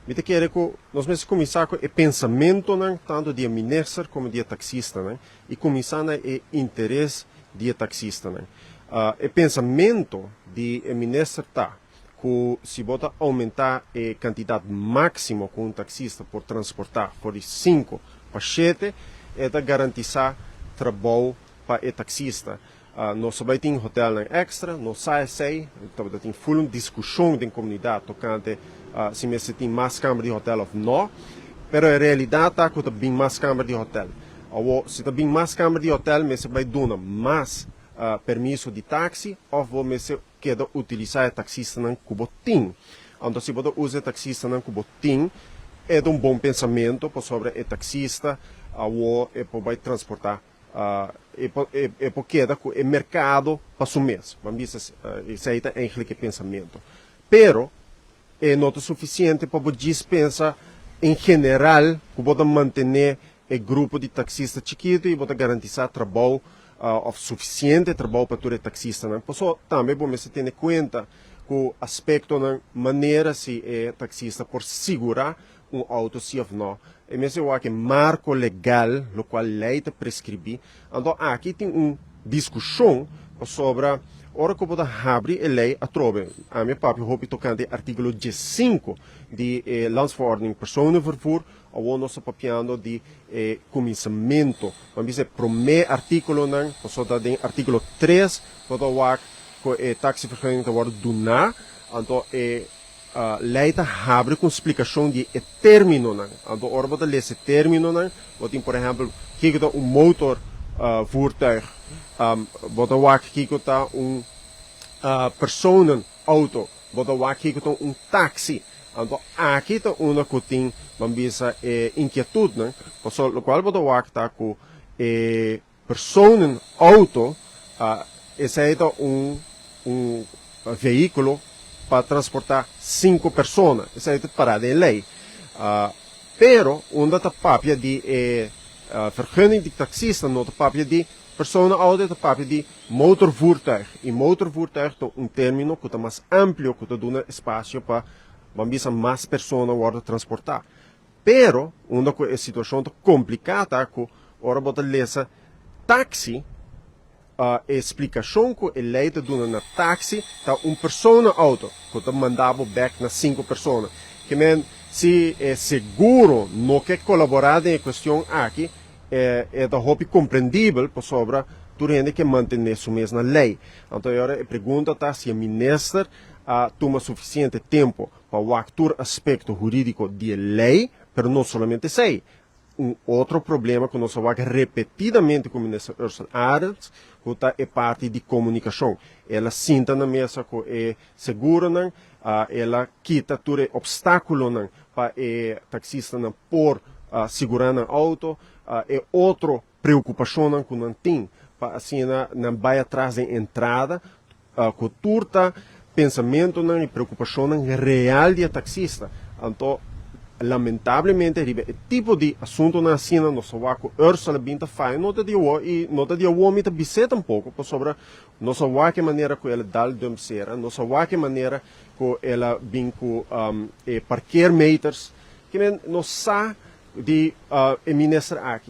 Mi ta kere ku nos mester kuminsá ku e pensamentonan tantu di e minister komo di e taksistanan i kuminsá na e interes di e taksistanan. E pensamentu di e minister ta ku si bo ta oumentá e kantidat máksimo ku un taksista por transportá for di 5 pa 7, e ta garantisá trabou pa e taksista. Nos bai tin hotelnan extra, nos sa esei, tabata tin full un diskushon den komunidat tokante si mester tin mas kamber di hotel òf no, pero e realidat ta ku ta bin mas kamber di hotel. Awor, si ta bin mas kamber di hotel, mester bai duna mas permiso di taksi òf bo mester keda utilisá e taksistanan ku bo tin. Anto si bo ta usa e taksistanan ku bo tin, e ta un bon pensamentu pasobra e taksista awor e por bai transportá, e por keda ku e merkado pa su mes. Ban bisa esei ta eigenlijk e pensamentu. Pero e no ta sufisiente pa bo djis pensa en general ku bo ta mantené e grupo di taksista chikitu i bo ta garantisá trabou òf sufisiente trabou pa tur e taksistanan. Pasobra tambe bo mester tene kuenta ku aspektonan manera si e taksista por sigurá un outo si òf no. E mester wak e marko legal lokual lei ta preskribí. Anto aki tin un diskushon pasobra ora ku bo ta habri e lei atrobe, ami a papia hopi tokante e artíkulo 15 di e Landsverordening Personenvervoer, awor nos ta papiando di e kuminsamentu. Ban bisa e promé artíkulonan, pasobra ta den artíkulo 3 bo ta wak ku e taxivergunning ta wòrdu duná, anto e lei ta habri ku un splikashon di e términonan. Anto ora bo ta lesa e términonan, bo tin por ehèmpel kiko ta un motorvoertuig, bo ta wak kiko ta un personenauto, bo ta wak kiko ta un taksi. Anto aki ta unda ku tin, ban bisa, e inkietutnan, pasobra lokual bo ta wak ta ku e personenauto, esei ta un vehíkulo pa transportá sinku persona. Esei ta pará den lei. Pero unda ta papia di e vergunning di taksista no ta papia di personenauto, e ta papia di motorvoertuig. I motorvoertuig ta un término ku ta mas amplio, ku ta duna espasio pa, ban bisa, mas persona wòrdu transportá. Pero unda ku e situashon ta kompliká ta ku ora bo ta lesa taksi, e splikashon ku e lei ta duna na taksi ta un personenauto ku ta manda bo bèk na sinku persona. Ke men si e seguro no ke kolaborá den e kuestion aki, e ta hopi komprendibel pasobra tur hende ke mantené su mes na lei. Anto e ora e pregunta ta si e minister a tuma sufisiente tempu pa wak tur aspekto hurídiko di e lei, pero no solamente esei. Un otro problema ku nos a wak repetidamente ku minister Ursell Arends ku ta e parti di komunikashon. El a sinta na mesa ku e seguronan, el a kita tur e opstákulonan pa e taksistanan por sigurá nan outo. E otro preokupashonnan ku nan tin pa asina nan bai atras den entrada ku tur ta pensamentunan i preokupashonnan real di e taksista. Anto, lamentablemente riba e tipo di asuntunan asina nos a wak ku Ursell a bin ta faya. No ta di awor i no ta di awor mi ta bis'é tampoko pasobra nos a wak e manera ku el a dal dump sera, nos a wak e manera ku el a bin ku e parkeermeters. Kimen nos sa di e minister aki.